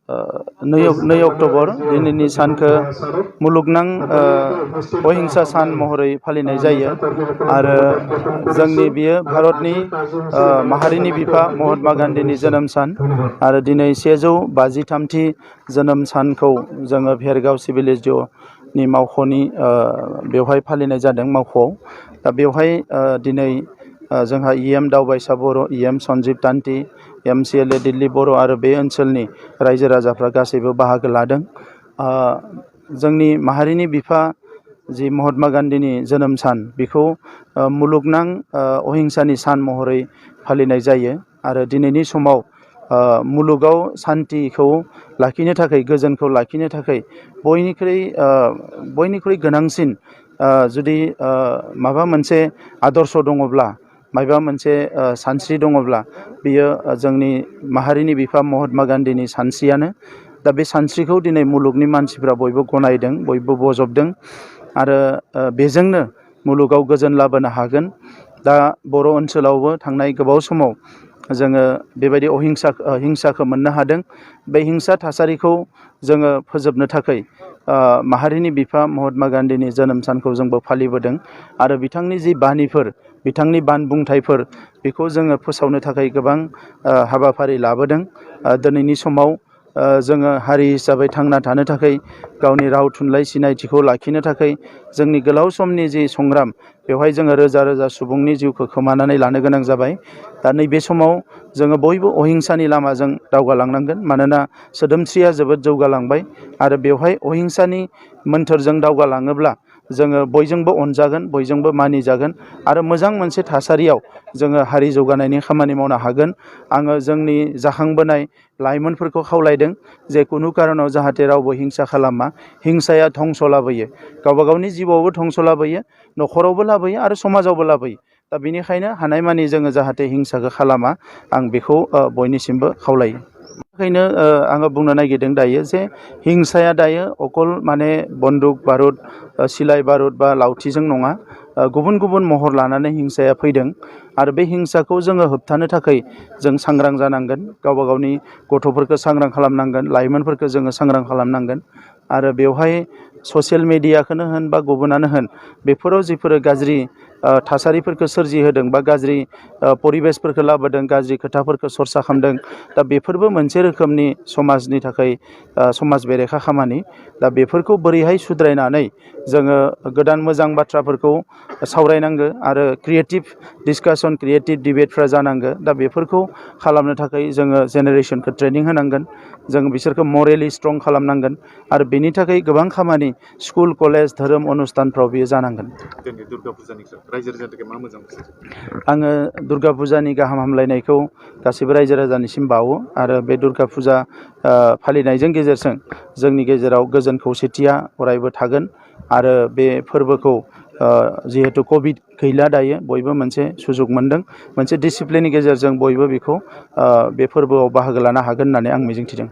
2 October दिनैनि सानखौ मुलुगनां अहिंसा सान महरै फालिनाय जायो आरो जोंनि बियो भारतनि माहारिनि बिफा महात्मा गान्धीनि जोनोम सान आरो दिनै 153थि जोनोम सानखौ जोङो भेरगाव सिभिल एसडिअनि मावख'नि बेवहाय फालिनाय जादों मावख'आव। दा बेवहाय दिनै जोंहा इएम दावबायसा बर', इएम सन्जीब तान्ति, एमसिएलए दिल्ली बर' आरो बे ओनसोलनि रायजो राजाफ्रा गासैबो बाहागो लादों। जोंनि माहारिनि बिफा जि महात्मा गान्धीनि जोनोम सान बेखौ मुलुगनां अहिंसानि सान महरै फालिनाय जायो आरो दिनैनि समाव मुलुगाव सान्तिखौ लाखिनो थाखाय, गोजोनखौ लाखिनो थाखाय बयनिख्रुइ गोनांसिन जुदि माबा मोनसे आदर्श दङब्ला, माबा मोनसे सानस्रि दङब्ला बियो जोंनि माहारिनि बिफा महात्मा गान्धीनि सानस्रियानो। दा बे सानस्रिखौ दिनै मुलुगनि मानसिफ्रा बयबो गनायदों, बयबो बजबदों आरो बेजोंनो मुलुगाव गोजोन लाबोनो हागोन। दा बर' ओनसोलावबो थांनाय गोबाव समाव जोङो बेबायदि हिंसाखौ मोननो हादों। बे हिंसा थासारिखौ जोङो फोजोबनो थाखाय माहारिनि बिफा महात्मा गान्धीनि जोनोम सानखौ जोंबो फालिबोदों आरो बिथांनि जि बानिफोर, बिथांनि बानबुंथाइफोर बेखौ जोङो फोसावनो थाखाय गोबां हाबाफारि लाबोदों। दिनैनि समाव जोङो हारि हिसाबै थांना थानो थाखाय, गावनि राव थुनलाइ सिनायथिखौ लाखिनो थाखाय जोंनि गोलाव समनि जि संग्राम, बेवहाय जोङो रोजा रोजा सुबुंनि जिउखौ खोमानानै लानो गोनां जाबाय। दा नैबे समाव जोङो बयबो अहिंसानि लामाजों दावगालांनांगोन, मानोना सोदोमस्रिया जोबोद जौगालांबाय आरो बेवहाय अहिंसानि मोन्थोरजों दावगालाङोब्ला जोङो बयजोंबो अनजागोन, बयजोंबो मानिजागोन आरो मोजां मोनसे थासारियाव जोङो हारि जौगानायनि खामानि मावनो हागोन। आङो जोंनि जाखांबोनाय लाइमोनफोरखौ खावलायदों जे कुनु कारनाव जाहाथे रावबो हिंसा खालामा। हिंसाया धंस लाबोयो, गावबा गावनि जिउआवबो धंस लाबोयो, न'खरावबो लाबोयो आरो समाजावबो लाबोयो। दा बेनिखायनो हानायमानि जोङो जाहाथे हिंसाखौ खालामा, आं बेखौ बयनिसिमबो खावलायो। बेनिखायनो आङो बुंनो नागिरदों दायो जे हिंसाया दायो अकल माने बन्दुक बारुद, सिलाइ बारुद बा लावथिजों नङा, गुबुन गुबुन महर लानानै हिंसाया फैदों आरो बे हिंसाखौ जोङो होबथानो थाखाय जों सांग्रां जानांगोन। गावबा गावनि गथ'फोरखौ सांग्रां खालामनांगोन, लाइमोनफोरखौ जोङो सांग्रां खालामनांगोन आरो बेवहाय ससियेल मेडियाखौनो होन बा गुबुनानो होन, बेफोराव जिफोर गाज्रि थासारिफोरखौ सोरजिहोदों बा गाज्रि परिबेसफोरखौ लाबोदों, गाज्रि खोथाफोरखौ सरसा खालामदों, दा बेफोरबो मोनसे रोखोमनि समाजनि थाखाय समाज बेरेखा खामानि। दा बेफोरखौ बोरैहाय सुद्रायनानै जोङो गोदान मोजां बाथ्राफोरखौ सावरायनांगो आरो क्रिएटिभ डिसकासन, क्रिएटिभ डिबेटफ्रा जानांगो। दा बेफोरखौ खालामनो थाखाय जोङो जेनेरेसनखौ ट्रेनिं होनांगोन, जों बिसोरखौ मरेलि स्ट्रं खालामनांगोन आरो बेनि थाखाय गोबां खामानि स्कुल, कलेज, धोरोम अनुष्ठानफ्राव बियो जानांगोन। दिनै दुर्गा फुजानि रायजो राजानि थाखाय मा मोजां मेसेज? आङो दुर्गा फुजानि गाहाम हामलायनायखौ गासैबो रायजो राजानिसिम बावो आरो बे दुर्गा फुजा फालिनायजों गेजेरजों जोंनि गेजेराव गोजोन खौसेथिया अरायबो थागोन आरो बे फोरबोखौ जिहेतु कभिड गैला दायो, बयबो मोनसे सुजुग मोनदों, मोनसे डिसिप्लिननि गेजेरजों बयबो बेखौ बे फोरबोआव बाहागो लानो हागोन होननानै आं मिजिंथिदों।